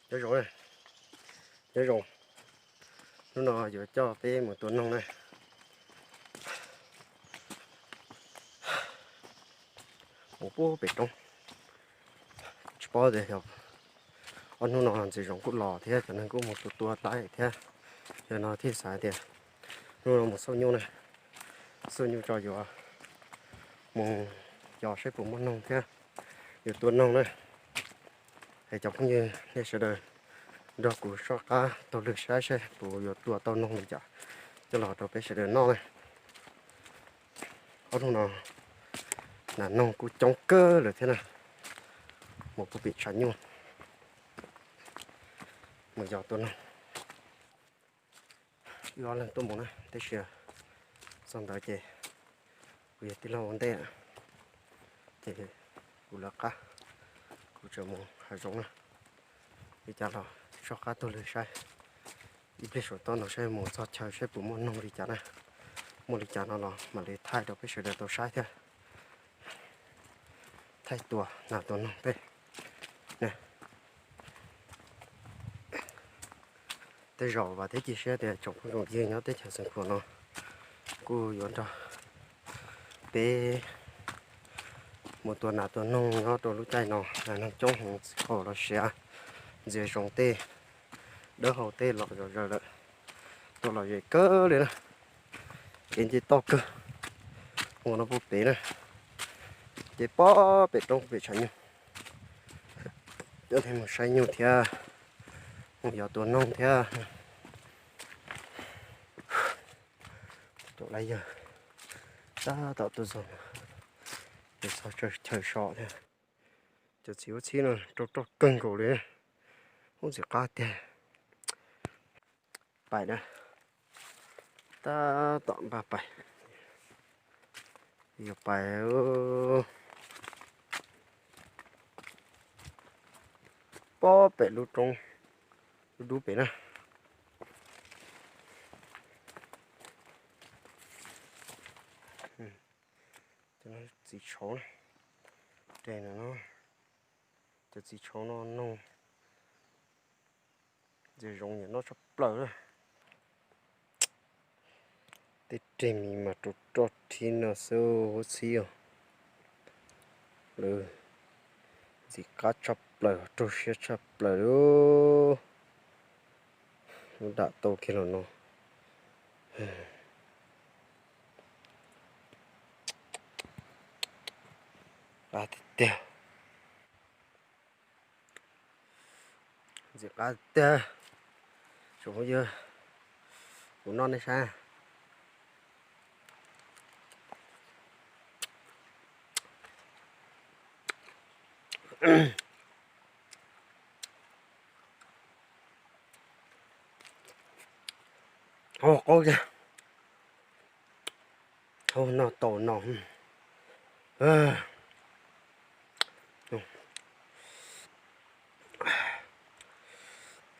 Nyob zoo, nyob zoo. Hnub no yuav coj peb mus tua noog na. Mus puag pem roob. Tsis paub tias ob hnub no ntxwv zoov kuj los thiab cov neeg kuj mus tua tua tau thiab. Yog no thiaj xav tias hnub no mus xauj nyuj na, xauj nyuj tso yuav mus yos saib puas muaj noog thiab yuav tua noog na. Es cov phooj ywg nej sawv daws nrog kuv soj qab taug lw saib saib kuv yuav tua tau noog li cas coj los rau peb sawv daws noj na. Ob hnub no nas noog kuj coob kawg lawm thiab na. Mus puag pem tshav nyuj mus yos tua noog. Wb ob leeg tuaj mus na, tab sis txog ntawd ces kuv yog tij laug ua ntej, ces kuv lawv qab, kuv tseem mus hav zoov na. Li cas los soj qab taug lw saib, ib pliag saum toj no saib mus txog chaw saib puas muaj noog li cas na. Muaj li cas no los mam li thaij rau peb sawv daws tau saib thiab. Thaij tua nas tua noog tej. Tej zaum vam thiab cia siab tias tsoom phooj tsoom ywg nyob teb chaws Xeev Khuam no kuj yuav nrog peb mus tua nas tua noog nyob rau lub caij no. Nas noog coob heev, txiv qaub los siav, ntxias zoov tej, dawb hau tej los zom zaws lawm. Tua los zem kawg li na. Kev nce toj kawg, ua no puag pem na, ces pob pem roob pem tshav nyuj. Coj nej mus saib nyuj thiab mus yos tua noog thiab. Tus lawv yawg tab tom tuaj txog, ces txog chaw so thiab. Cov txiv huab txhib no rau roj kawg nkaus li, ub ntxim qab tiag. Pais na, tab tom npaj pais, yog pais pob pem lub roob, lub dub pem na. Cov txiv tshauv, cov txiv tshauv no noog ntxias zoov nyiam noj tshaj plaws na. Tej reg mis mas rau roj thib no xwb huab txhib os. Lawv ntxim qab tshaj plaws, raug siab tshaj plaws li. Lub dam tau kiag los no. Qab tiag tiag. Ntxim qab tiag. Tsoom phooj ywg, kuv noj nej saib. Qaub tiag. Noj tau no.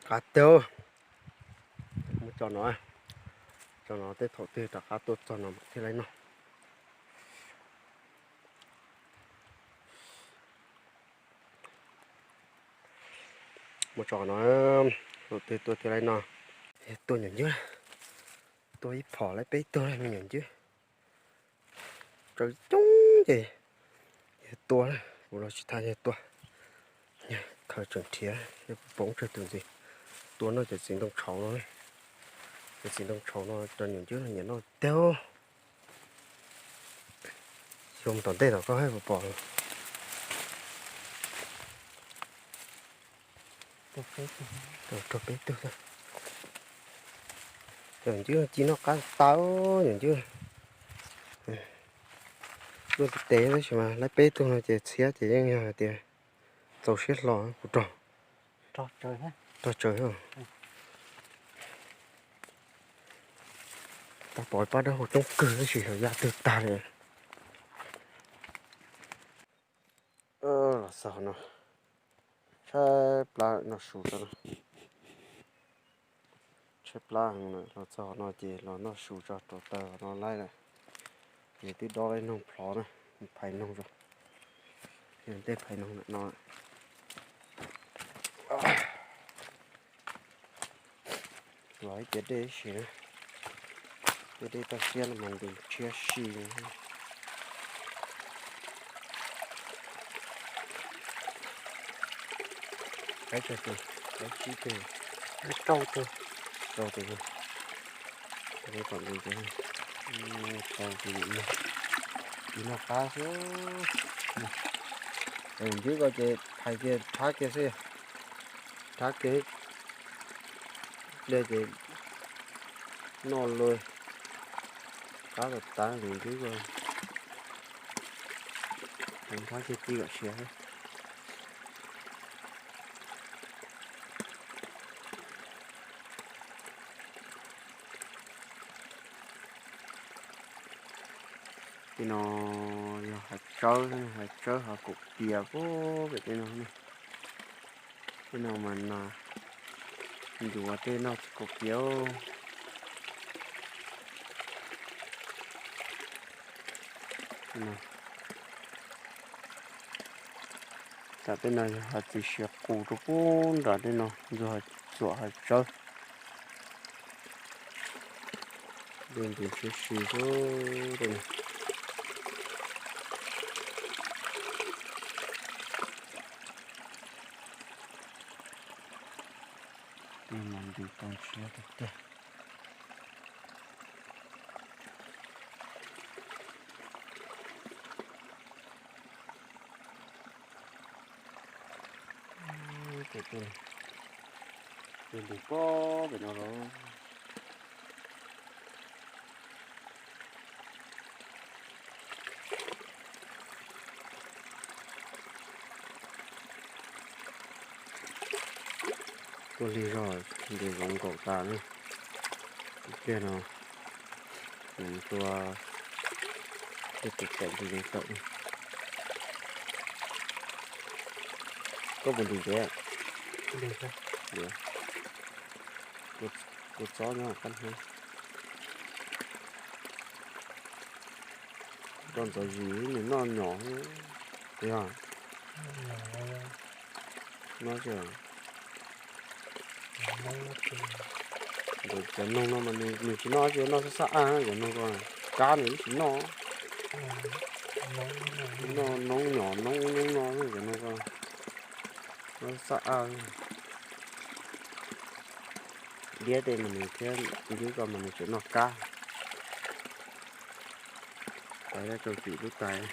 Qab tiag. Muab tso no, tso no tej thaum twg rov qab tuaj txog no mam thiaj li noj. Muab tso no, thaum twg tuaj thiaj li noj. Tua nyuam ncwb, tua ib phom laib peb tug me nyuam ncwb. Tsaws coob ces yog tua, kuv los tsis tham yog tua. Khaws tseem nrhiav, yog poob tsawg tus ntxiv. Tua noj cov txiv ntoo tshauv no, cov txiv ntoo tshauv no cov nyuam ncwb no nyiam noj tiag. Xyov mus tom ntej tom koj puas pom. Rau peb tug, cov ncwb ci noj qab tau, cov ncwb luaj ntev tab sis mas laib peb tug no ces txhiab ces yeej yog hais tias txaus siab hlo kuv rog. Rog tsawv. Tab pom pab dawb hau coob kawg tab sis yog yaj twg tag li. Los txog no, tshaib plab noj su tso. Tshaib plab heev lawm, los txog no ces los noj su tso, rau taws no laib lawm. Ces twb dob laib noog plhov na, phais noog tso. Yog tej phais noog no. Los ib ciav dej si na, ciav dej toj siab no mas ntus tshiab si. Kaib tsawg tus? Kaib tsib tug, rau tus, rau tus. Pom ntus ces tau tus nim no, tus noj qab xwb. Ncwb ko ces thaiv kiag rhab kiag xwb, rhab kiag pliag ces noj luag qab tas tas tus ncwb ko. Thaiv rhab kiag ci kom siav xwb. Tej no yog hav tsawb, hav tsawb hav kaum pias puag pem tej no. Tej no mas nas ncuav tej no kaum pias. Tam tej no yog hav txiv siav qus rau puag nram tej no, ntxuag hav tsuam hav tsawb. Dej ntus tshiab si xwb tej no. Tej no mas ntus tau ntshiab tiag tiag. Tej ntus pob pem no los. Tuaj lig zog nce zoov nkaum tas na. Ib pliag no mus tua tej tus pem tus zoov tawm. Koj puas ntim ntsev? Kua txob nyob qab hniab. Koj ntxov zis nws noj nyom. Yog no, cov noog no mas nws tsis noj, tsis noj xab xab aj, cov noog ko kab nws tsis noj. Noj noob nyom noob noob no, cov noog ko noj xab xab aj. Diab tej mas nws thiab ncwb ko mas nws tseem noj kab. Tais rau tim lub tais.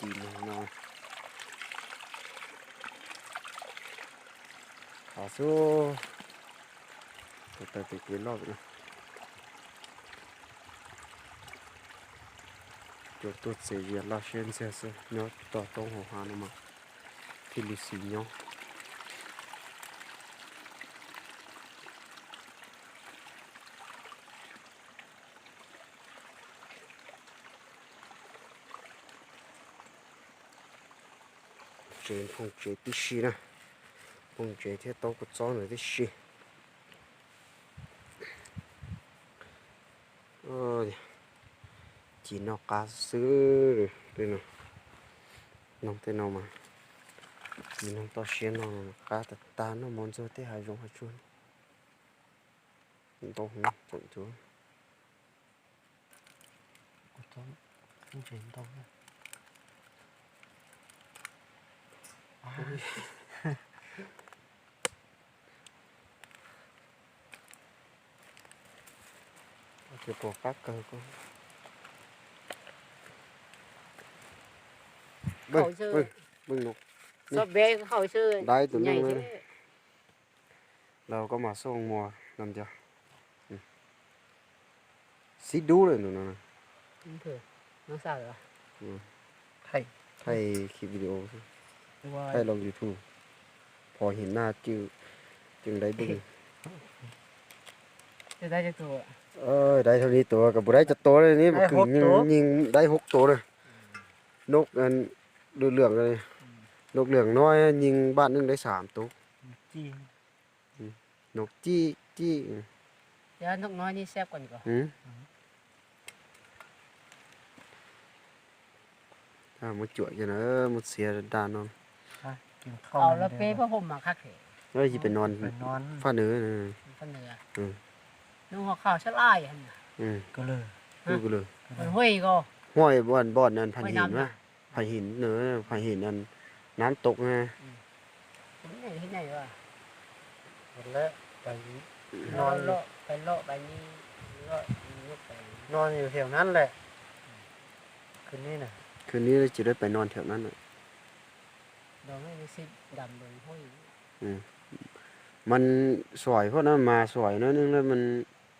Ci no, qhov xub, taws pem kev loj pem no. Cua tuaj txias zias laj siab ntxiag xwb, nyob toj roob hauv hav no mas thiaj li xis nyob. Tsev nphoo tsev tib si na, nphoo tsev thiab taub kua txob ntawd tib si. Ci noj qab xwb tej no, noog tej no mas ci noog toj siab no qab tag tag, noj mov ntxuag tej hav zoov hav tsuag. Ntau heev tseem cuav. Ces pom qab kawg ko. Dai tus no. Los koj mas xub muag no ntiag. Xib dub lawm tus no. Thaij khi video, thaij loo YouTube. Phom him naj cwj, cwj dai dub. Dai thaum li tuav kom puas dai cov tuav ne, nyeej dai hub tuav na. Noj lwm lwm, noj lwm no nyeej npaj neej dai xam tuav. Noj cij cij. Muab cuam kiag na, muab txiav daj no. Yog peb pab hom mas khab khem. Yog peb noj faj nws. Huaj npoj npoj phaj him, phaj him, phaj him nab tau. Noj yus thiaum nab lawm. Khwv neb tsis dab pais noj thiaum nab lawm. Mas xuaim phoj na, mas xuaim na, mas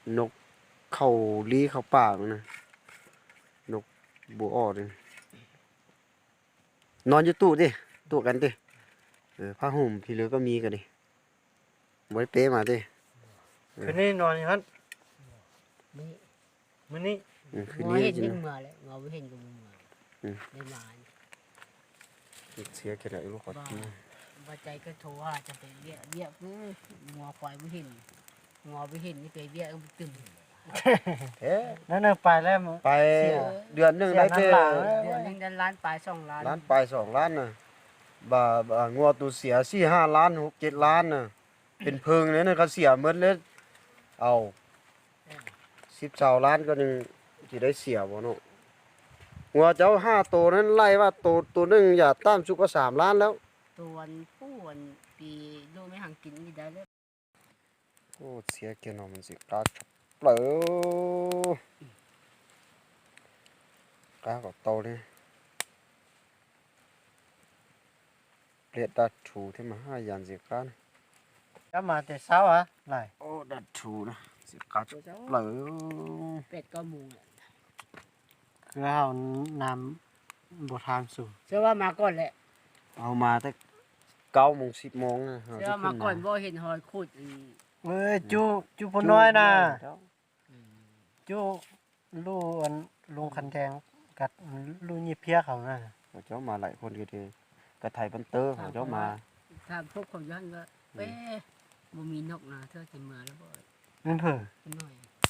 nws khaum li khaum pam na, nws npu o. Noj ncuj tuj tiag, tuj qab tiag. Phaj hum phim lawv koj mi koj li. Npua peb mas tiag. Khwv neb no, khwv neb. Txiav kiag lawm lub qhov cub. Pais, pais dua neeg lab pais xoom lab na. Npua tus xiam xij haj lab hauv ceg lab na. Pes phwj ne, nej koj xiam mab lab, au, xib txaus lab koj tsis dab xiam as no. Npua cov haj tus ne laij vaj tus, tus neeg yam tam tsuj koj xam lab lawm. Txiav kiag no mas ntxim qab tshaj plaws. Qab kom tau li. Pliag daj rhuv thiab mas haj yam ntxim qab. Cov mas tes xaub a, daj rhuv ntxim qab tshaj plaws. Kwv hau nas npua tham xus. Hau mas kaub moos xib moos. Cub phu noj na. Cub luj loo khav dees, luj nyiaj phiab hauv na. Cov mas laim khuv, ka thais pab tawb hauv cov mas.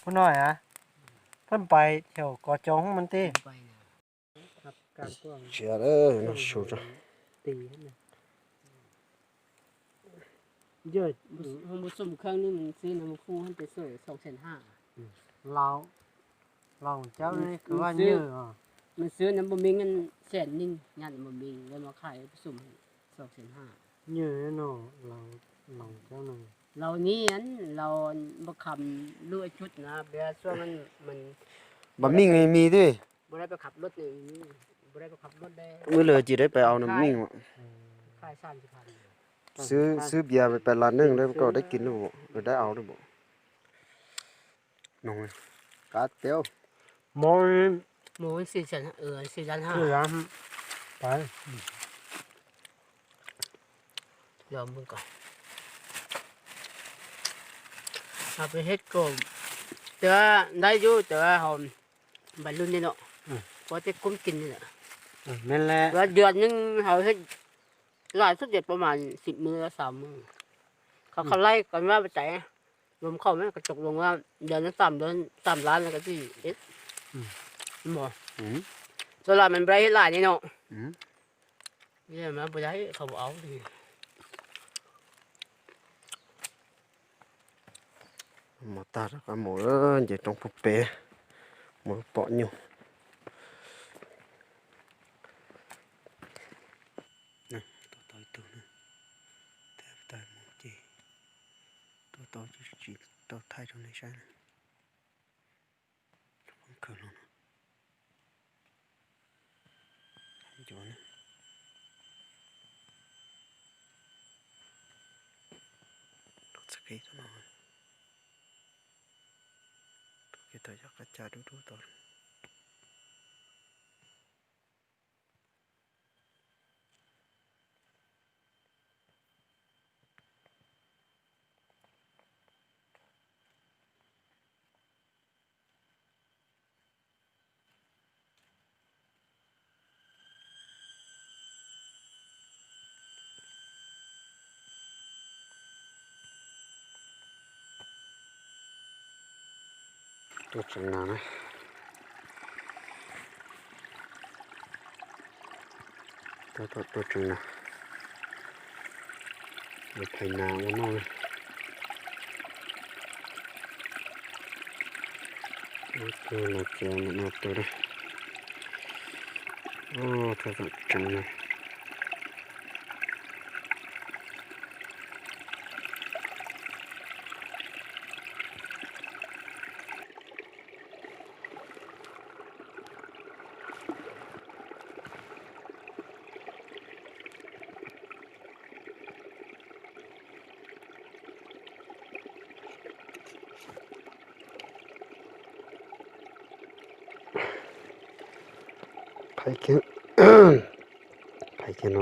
Phu noj a, pheej pais thiaum kov cov hoob mas tij. Tsis, no su. Laus, laus cawb ne, kwv vaj nyuj. Nws xwb nws npau ming xees neeg, nyob nws npau ming lawv mas khai xum xees haj. Nyuj no, laus cawb no. Laus ni, laus npau kham luj ib cuj na, pia xuaj mas. Npau ming mis tij. Wb lawv cis dab pais au nws ming. Xwb, xwb piav pais las neeg dab koj dab kis lub, dab au lub. Qab tiag. Mov, mov xwb, xwb, xwb, xwb. Peb hej kom, cov ntaib yub cov hauv npaim lug ni no, koj tej kub kis ni lawm. Cov yog neeg hauv hej laj xub ces pab mas xim mws xaus mws. Kho kho laij koj nyob pab tais, loos khau mas koj tsoo loos, yog neeg tam, tam lab no koj tij. Txoj laj mas nprai hej laj ni no. Mas nprai qhov au. Mus tag rov qab mus nce roob puag pem, mus pom nyuj. Tua tau ib tug na, tab mus ces tua tau tsis tau thaij rau nej saib na. Khawm los no. Ncuav na. Rau txoj kev tau no. Rau kev tau cov qab cag dub dub tau. Tuaj tseem nas na. Tuaj tseem na, phais nas ua noj na. Ub, los txiav no tu na. Ub, tuaj tseem na. Phais kiag, phais kiag no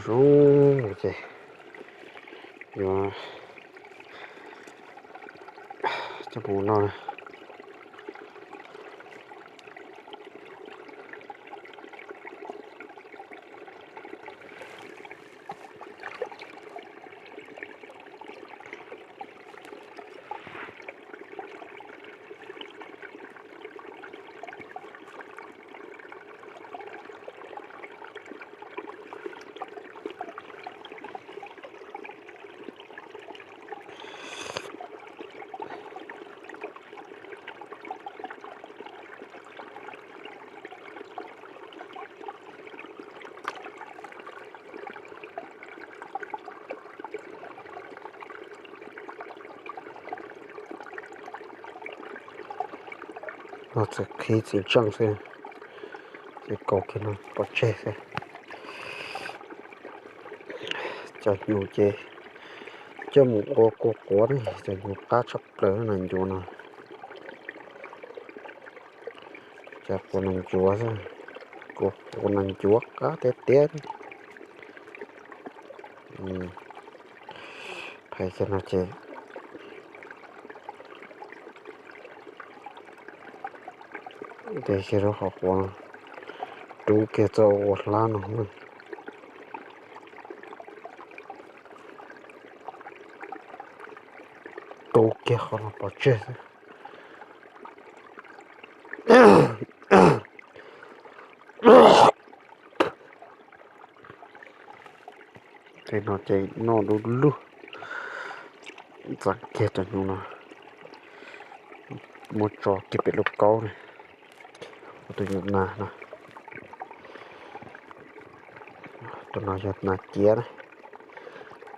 zoo ces yuav coj mus noj. No txawm qhib txiv tseej xwb, ces kaus kiag no pov tseg xwb. Cov hnyuv ces coj mus ua kua quav ne, cov hnyuv qab tshaj plaws nas ncuav no. Cov quav nas ncuav xwb, kua quav nas ncuav qab tiag tiag. Phais cov no ces de kiag lub qhov quav no rub kiag txoj ua hlab no, rub kiag qhov no pov tseg xwb. Tej no ces noj du lug. Ntxeev kiag cov hnyuv no muab tso kiag pem lub kaub ne, ua tus nyuam nas no. Tus no yog nas ciav na,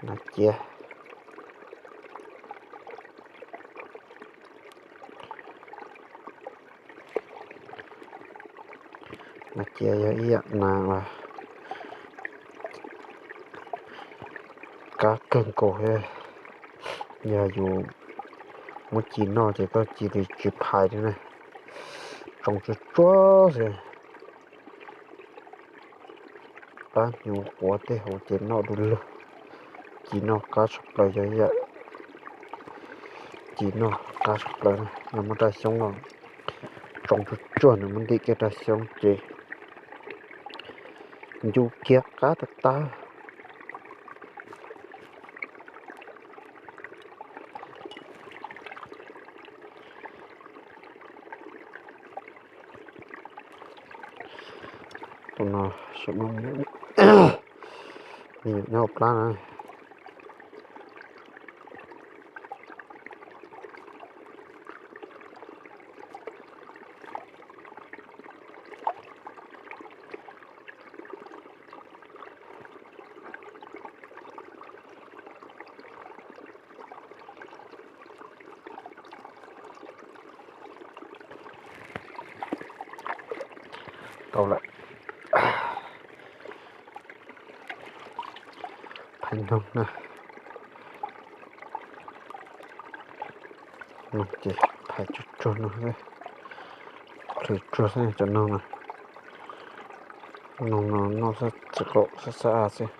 nas ciav. Nas ciav yog ib yam nas uas qab kawg nkaus thiab. Yog yus muab ci noj ces koj cia li tsis phais li na, tsoo tsuag tsuag xwb. Pab hnyuv quav tej hauv ces noj du lug. Ci noj qab tshaj plaws yog ib yam, ci noj qab tshaj plaws na. Yog muab raj xyoob no tsoo tsuag tsuag nws muab ntim kiag raj xyoob ces ncu kiag qab tag tag. Tus no, me nyuam nyob hauv plab na. Tau lawm. Phais noog na. Noog ces phais tsuag tsuag no xwb, plhws tsuag xwb cov noog no. Noog no noj xab txiv qaum xab xab a xwb.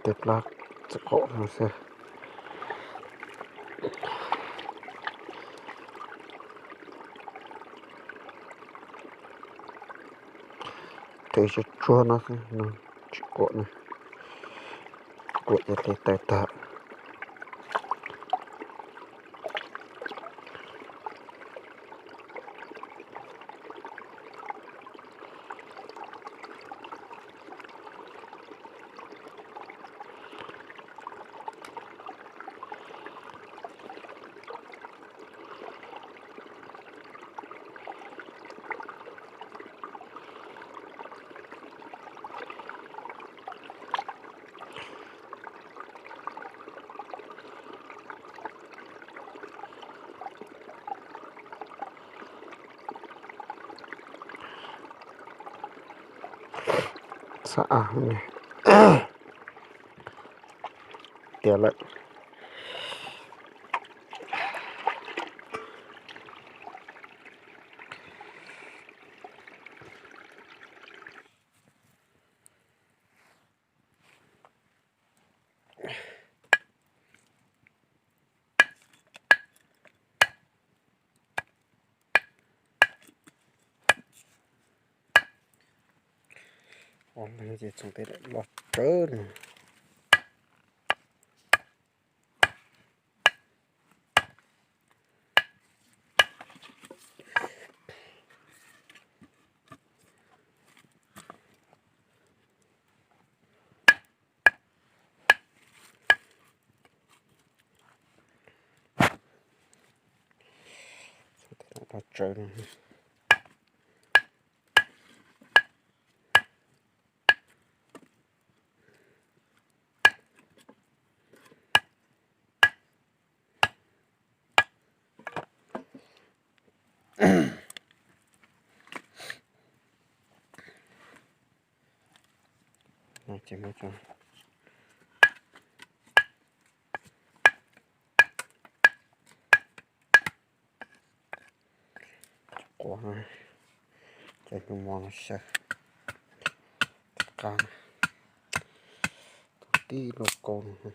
Tej plab txiv qaum no xwb. Tes tsuag tsuag no xwb no, tsis kuam na, kuam ces tes tawv tag. Xab av tiav lawm. Ua neeg ces txhoov tej loj tsawv no. Txhoov tej loj tsawv no. Ces muab cov quav no, cov nyuj mos no xyaw, qab, tib lub kaub no,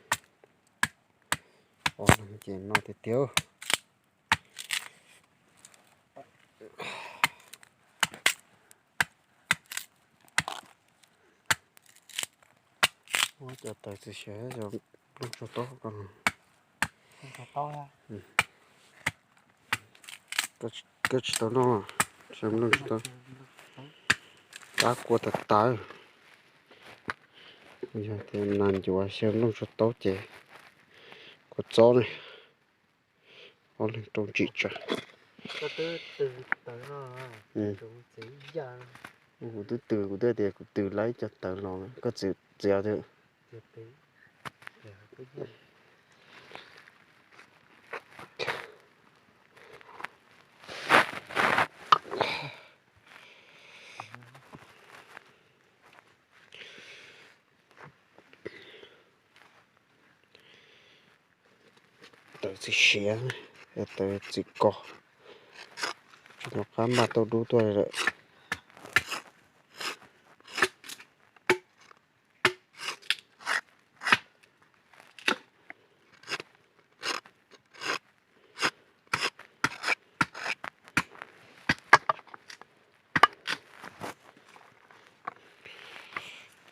ua no ces noj tiag tiag. Muab cov tawv txiv siav cov nplooj tsuag taub ko. Koj tsis tau noj, xyaw nplooj tsuag taub, qab kua tag tag. Yog tias nas ncuav xyaw nplooj tsuag taub ces kua txob ne, ob leeg rau ntsim tsam. Kuv twb tws, kuv twb tias kuv tws laib cov tawv los, koj txiav, txiav tiag. Tawv txiv siav, tawv txiv kos, tsis nco qab npaj tau dub tuaj li lawm.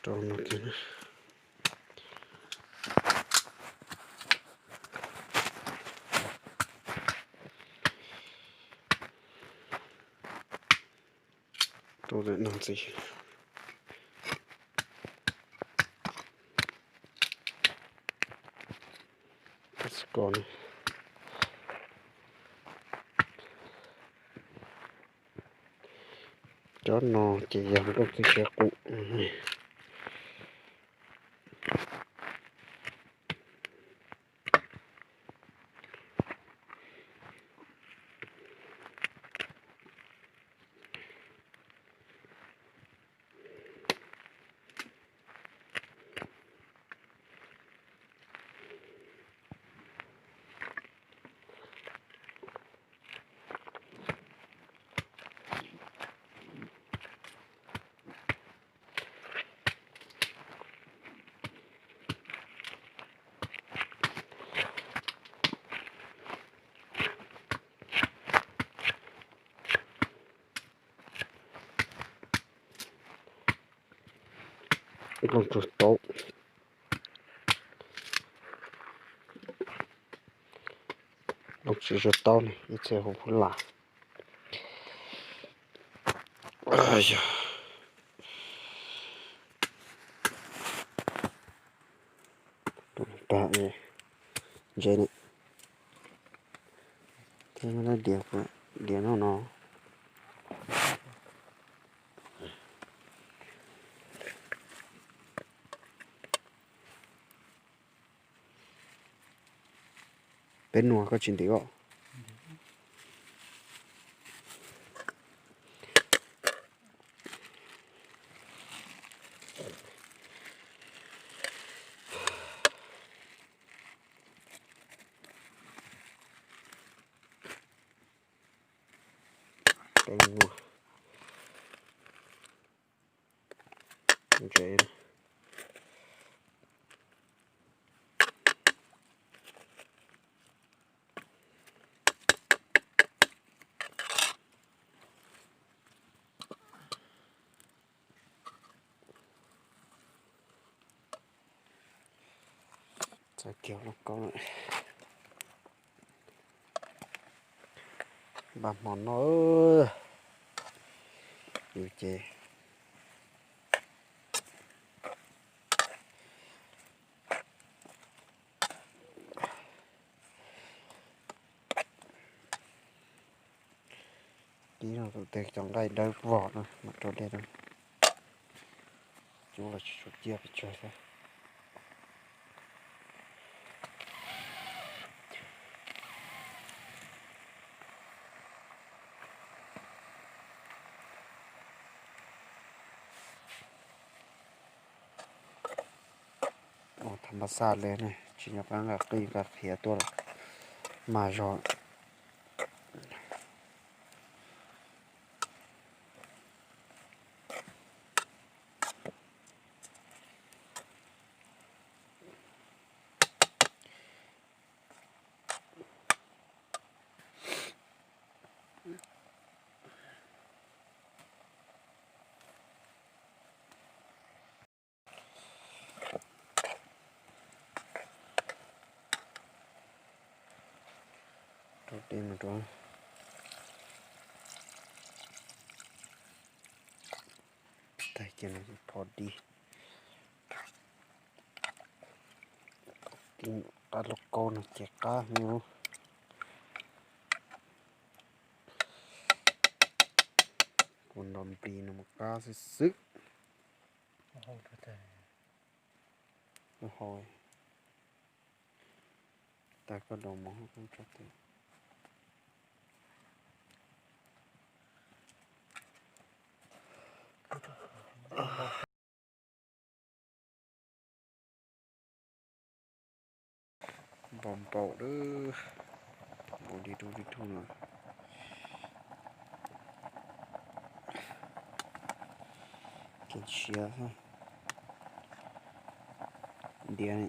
Rau no kiag na. Rau lawm no ntxiv. Ko, cov no ces yog nplooj txiv siav qus. Looj tsuag taub, looj tsuag taub ne, ib txhia hu phub lam. Pab ntse ne, thiab muab diav, diav no no. Peb nua koj tsis ntim os. Peb nua. Ntse. Txav kiag lauj kaub lawm. Npaj hmo noj, yus ces tib no tus teg cov nqaij dawb vog no mam rau dej rau. Cub los tsis tshua ciaj pes tsawg thiab. Ua tham mas xaj li ne, tsis nco qab nqa qij nqa qhiav tuaj los mas zog. Rau dej mus rau. Tag kis no ces pom dib. Qab lauj kaub no ces qab heev. Kuv nrog nplis no mus qab xwb xwb. Lub hau, tas koj daus mov tso tes. Npaum npaum lawm, npaum li rau li rau no. Kev siav xwb. Ntiav,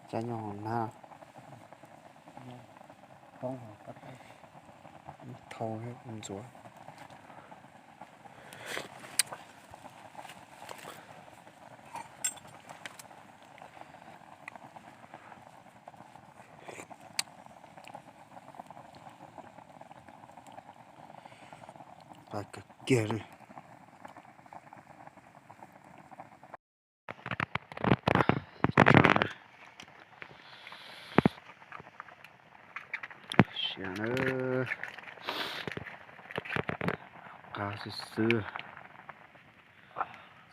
cab nyob hauv nab. Thau ntxuav. Qab kawg kiag li. Siav na, qab xwb xwb.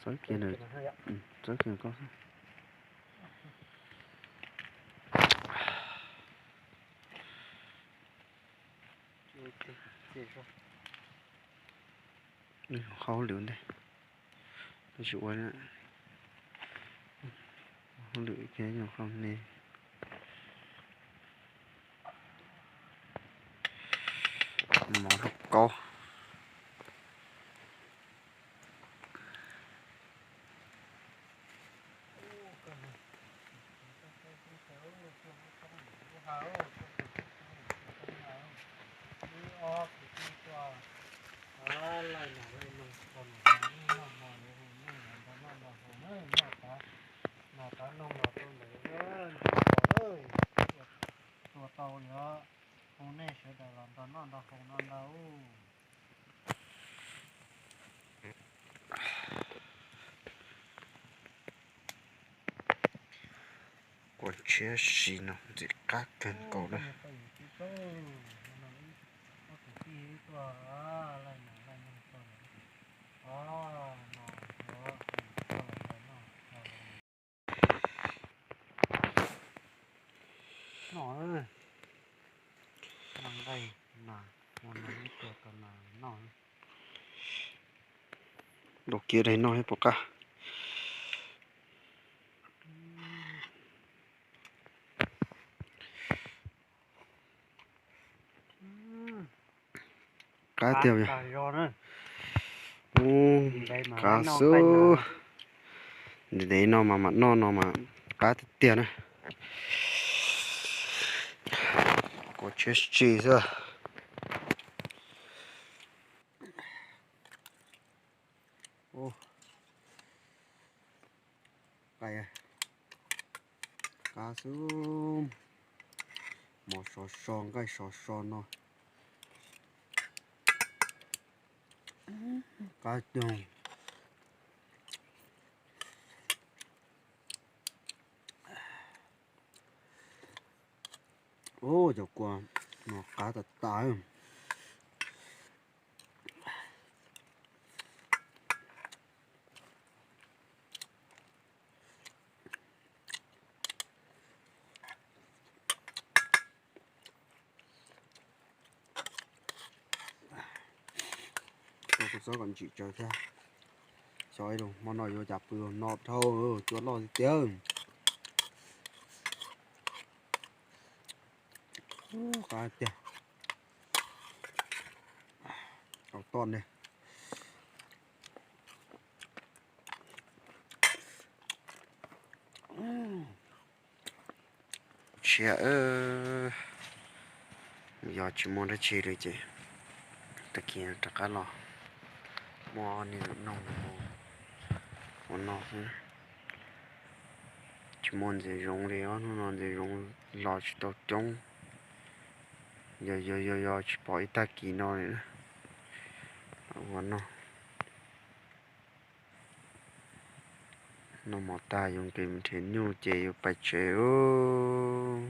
Txawb kiag, txawb kiag koj xwb. Hauj lwm ntej, tsis ua hauj lwm ces nyuam qhuav me. Mov lub kaub. Noj mov yuav hu nej los nrog noj nrog haus na, noj qab, noj qab noj los rau ntawd, tua tau li os, hu nej sawv daws los nrog noj nrog haus no ntag. Kua tshiab si no ntxim qab kawg nkaus na. Dau kiag daim no thiab puas qab. Qab tiag. Qab xwb. Ntev ntev no mas mam noj no mas qab tiag tiag na. Kua tshiab si xwb. Qab xwb. Mov sov so, nqaij sov so no. Qab tiag. Ub, cov kua no qab tas tas. Txhob kom ntsim tsawv thiab. Xyov hmo no yuav cas pw no dhau, cua loj tiag tiag. Qab tiag. Au toj ne. Tshiab, yog tsis muaj dab tsi li ces tag kis rov qab los muab ob niag noog ua noj xwb. Tsis muaj ntses zoov li, ob hnub no ntses zoov los tsis tau coob. Yog yog yog yog tsis pom ib tag kis no li na. Ua noj. Noj mov tag yuav nqis mus nrhiav nyuj ces yuav pais tsev ub.